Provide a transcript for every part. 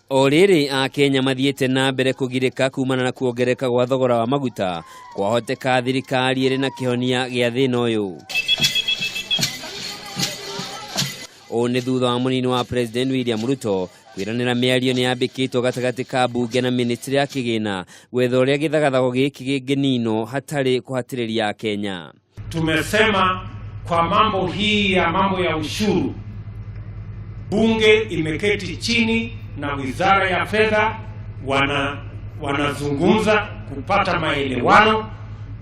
O rĩrĩ Akenya mathiĩte na mbere kũgirĩka kumana na kuongereka gwa thogora wa maguta, kwahoteka thirikari ĩrĩ na kĩhonia gĩa thĩna ũyũ. Ũũ nĩ thutha wa mũnini wa President William Ruto kwĩranĩra mĩario nĩ yambĩkĩtwo gatagatĩ ka mbunge na ministry ya kĩgĩna gwetha ũrĩa gĩthagathago gĩkĩ gĩngĩninwo hatarĩ kũhatĩrĩria Akenya. Tumesema kwa mambo hii ya mambo ya ushuru, bunge imeketi chini na wizara ya fedha wanazungumza kupata maelewano,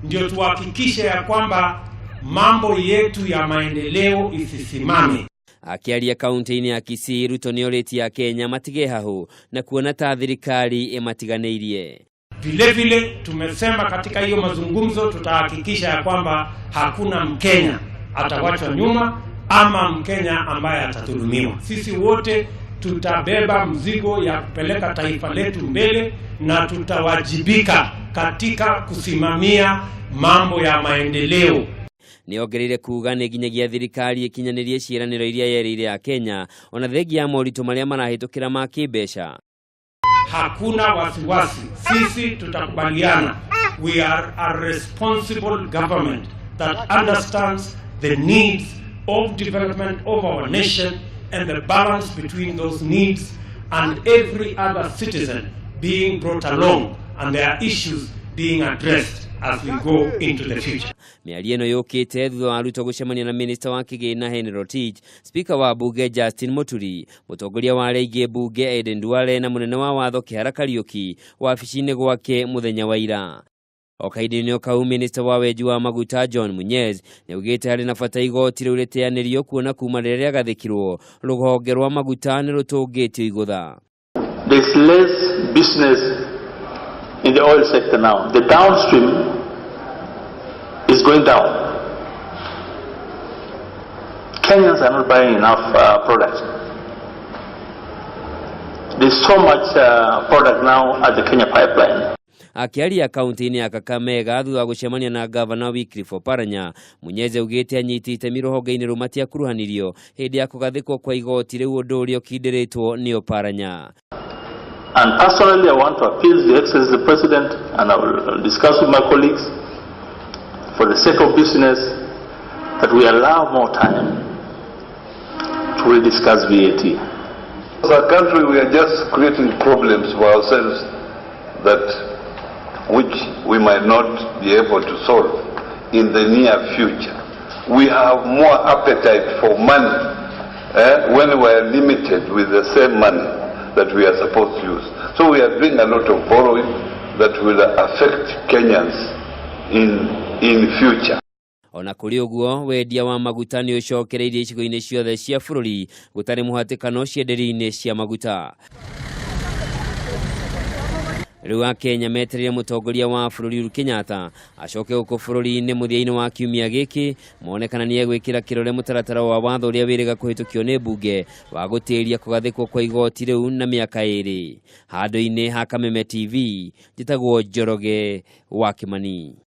ndio tuhakikishe ya kwamba mambo yetu ya maendeleo isisimame. Akĩaria kaunti-inĩ ya Kisii, Ruto nĩorĩtie Akenya matige hahũ na kuona ta thirikari ĩmatiganĩirie. Vile vile tumesema katika hiyo mazungumzo tutahakikisha ya kwamba hakuna Mkenya atawachwa nyuma ama Mkenya ambaye atadhulumiwa. Sisi wote tutabeba mzigo ya kupeleka taifa letu mbele na tutawajibika katika kusimamia mambo ya maendeleo. Nĩongereire kuga nĩ nginyagia thirikari ĩkinyanĩrie ciĩranĩro iria yerĩire Akenya ona thengia ya moritũ marĩa marahĩtũkĩra ma kĩmbeca. Hakuna wasiwasi, sisi tutakubaliana. We are a responsible government that understands the needs of development of our nation and the balance between those needs and every other citizen being brought along and their issues being addressed as we go into the future. Mĩario ĩno yũkĩte thutha wa Ruto gũcemania na minista wa kĩgĩna Henry Rotich, spika wa bunge Justin Muturi, mũtongoria wa arĩa aingĩ bunge Aden Duale na mũnene wa watho Kĩhara Kariũki wabici-inĩ gwake mũthenya wa ira. O kahinda-inĩ o kau, minista wa wenji wa maguta John Munyes nĩaugĩte harĩ na bata igoti rĩu rĩteanĩrio kuona kuma rĩrĩa rĩagathĩkirwo rũhonge rwa maguta nĩ rũtũngĩtio igũtha. There's less business in the oil sector now. The downstream is going down. Kenyans are not buying enough products. There's so much product now at the Kenya pipeline. Akĩaria kaunti-inĩ ya Kakamega thutha wa gũcemania na gavana Wycliffe Oparanya, Munyeze augĩte anyiti itemi rũhonge-inĩ rũu matiakuruhanirio hĩndĩ ya kũgathĩkwo kwa igoti rĩu, ũndũ ũrĩa ũkindĩrĩtwo nĩ Oparanya. And personally, I want to appeal to the Excellency the President, and I will discuss with my colleagues, for the sake of business, that we allow more time to rediscuss VAT. As a country, we are just creating problems for ourselves that which we might not be able to solve in the near future. We have more appetite for money when we are limited with the same money that we are supposed to use. So we are doing a lot of borrowing that will affect Kenyans in future. Ona kũrĩ ũguo, wendia wa maguta nĩ ũcokereirie icigo-inĩ ciothe cia bũrũri gũtarĩ mũhatĩkano cienderio-inĩ cia maguta. Rĩu Akenya metereire mũtongoria wa bũrũri Uhuru Kenyatta acoke gũkũ bũrũri-inĩ mũthia-inĩ wa kiumia gĩkĩ mone kana nĩ egwĩkĩra kĩrore mũtaratara wa watho ũrĩa wĩrĩga kũhĩtũkio nĩ mbunge wa gũtĩria kũgathĩkwo kwa igoti rĩu na mĩaka 2. Handũ-inĩ ha Kameme TV, njĩtagwo Njoroge wa Kĩmani.